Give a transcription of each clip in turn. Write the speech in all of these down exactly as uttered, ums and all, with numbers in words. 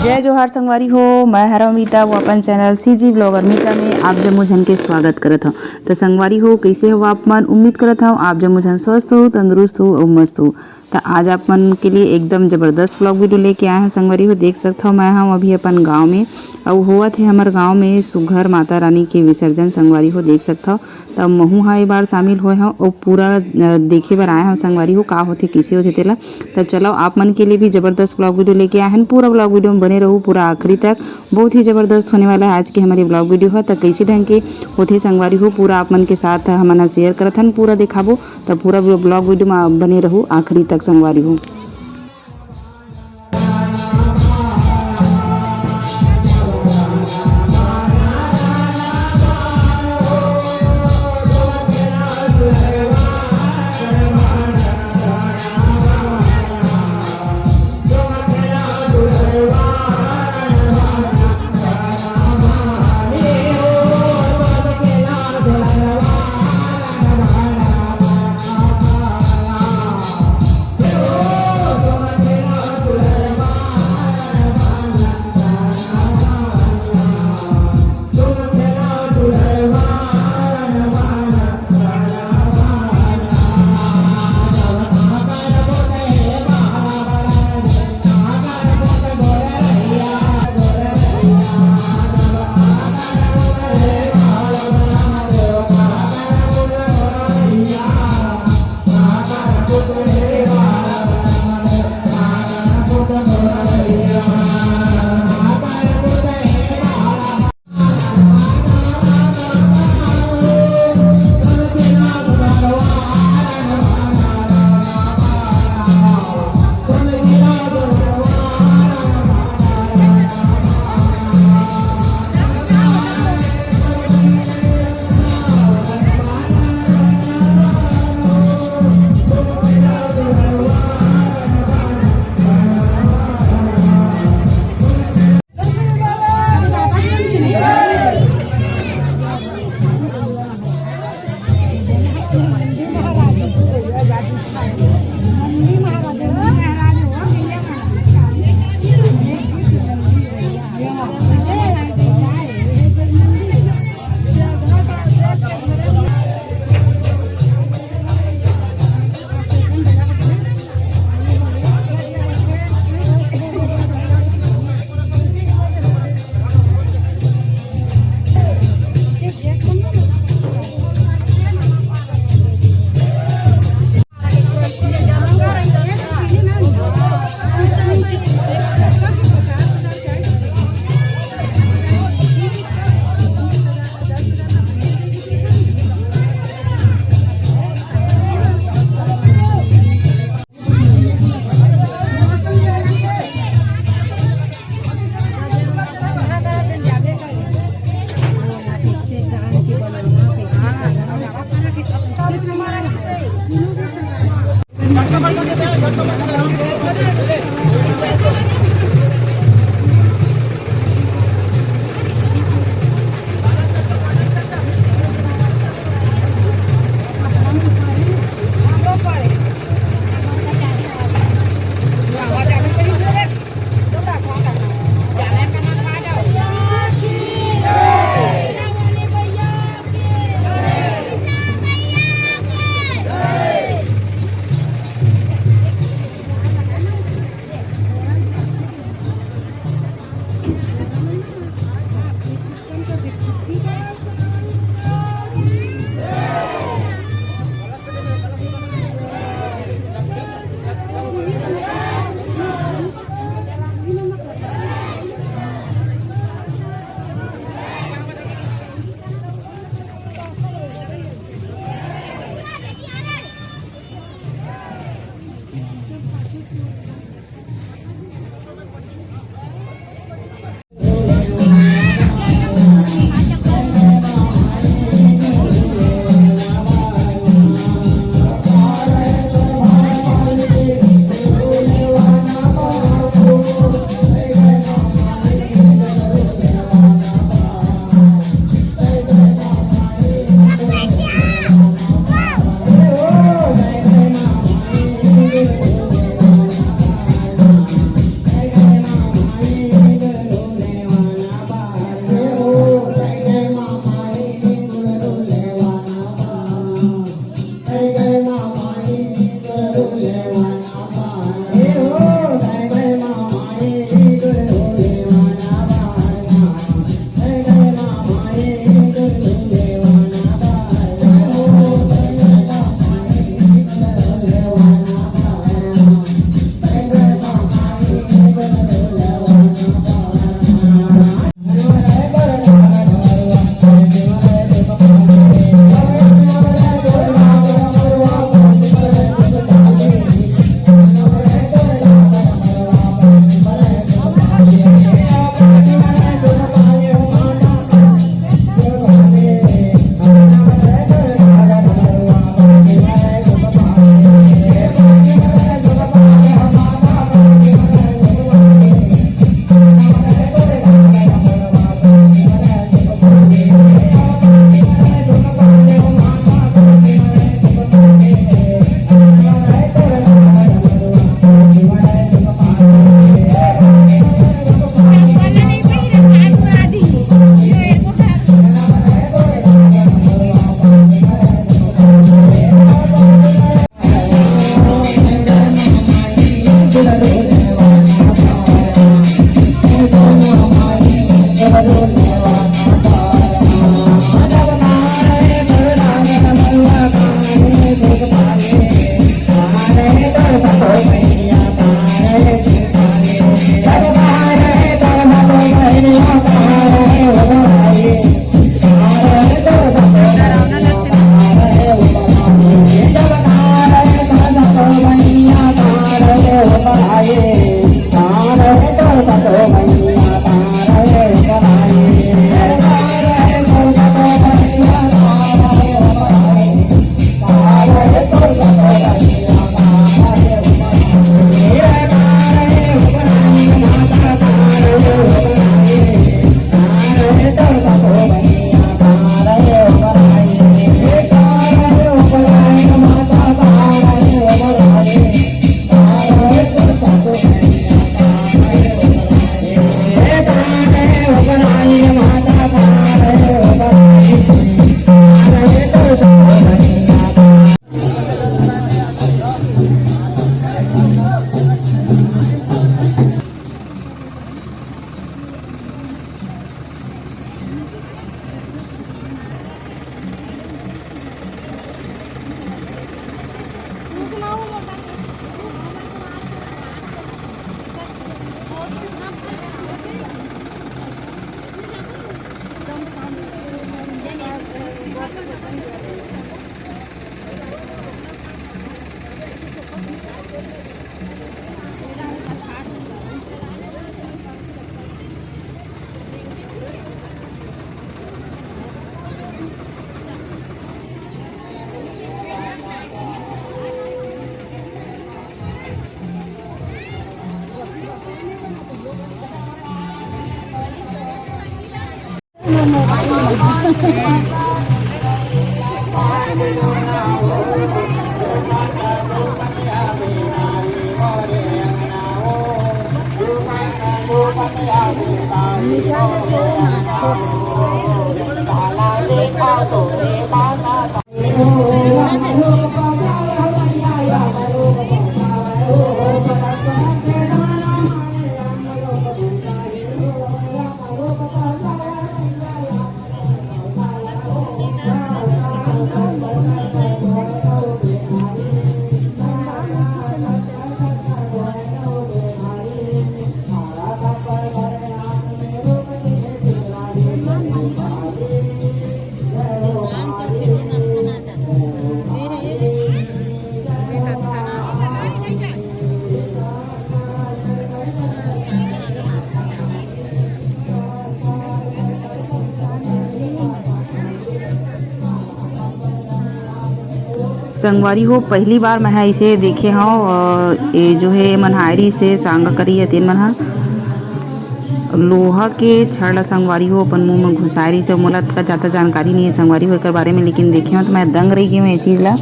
जय जोहार संगवारी हो, मैं हरव अमिता, वो अपन चैनल सीजी ब्लॉगर मीता में आप जम्मो झन के स्वागत करत हव। त संगवारी हो, कइसे हो आप मन? उम्मीद करत हव आप जम्मो झन स्वस्थ हो, तंदुरुस्त हो अउ मस्त हो। त आज आप मन के लिए एकदम जबरदस्त ब्लॉग वीडियो लेके आए हन संगवारी हो। देख सकत हव, मैं हव अभी अपन गाँव में, अउ होवत हे हमर गाँव में सुघर माता रानी के विसर्जन संगवारी हो, देख सकत हव। त महू ह ए बार शामिल होए हव अउ पूरा, अ, देखे बर आए हव संगवारी हो, का होथे, कइसे होथे तेला। त चलो, आप मन के लिए भी जबरदस्त ब्लॉग वीडियो लेके आए हन। पूरा ब्लॉग वीडियो में बने रहू पूरा आखिरी तक, बहुत ही जबरदस्त होने वाला है आज के हमारे ब्लॉग वीडियो ह। त कइसे ढंग के होथे संगवारी हो, पूरा आप मन के साथ हमन ह शेयर करत हन, पूरा देखाबो। त पूरा ब्लॉग वीडियो में बने रहू आखिरी तक संगवारी हो। संगवारी हो, पहली बार मैं ह इसे देखे हव। अ, ये जो है मन हायरी से सांगा करी है, तेन मन ह लोहा के छड़ ला संगवारी हो अपन मुंह में घुसाए रहिस हे। मोला अतका ज्यादा जानकारी नहीं है संगवारी हो एकर बारे में, लेकिन देखे हव तो मैं दंग रही गई हूँ ये चीज ला।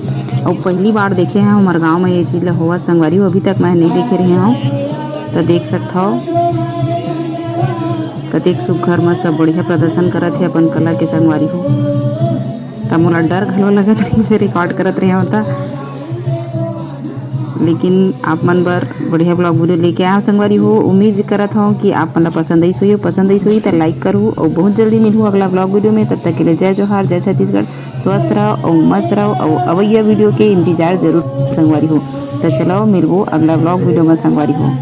अउ पहली बार देखे हव हमर गांव में ये चीज ला होवत संगवारी हो, अभी तक मैं नहीं देखे रहे हव। तो देख सकत हव कतेक सुघर मस्त बढ़िया प्रदर्शन करत हे अपन कला के संगवारी हो। त मोला डर घलो लगत रहिस हे record करत रहे हव त, लेकिन आप मन बर बढ़िया vlog video लेके आए हव संगवारी हो। उम्मीद करत हव कि आप मन ला पसंद आइस होही, पसंद आइस होही त like करहू अउ बहुत जल्दी मिलहू अगला vlog video में। तब तक के लिए जय जोहार, जय छत्तीसगढ़, स्वस्थ रहो अउ मस्त रहो अउ अवइया video के इंतजार जरूर संगवारी हो। त चलो मिलबो अगला vlog video में संगवारी हो।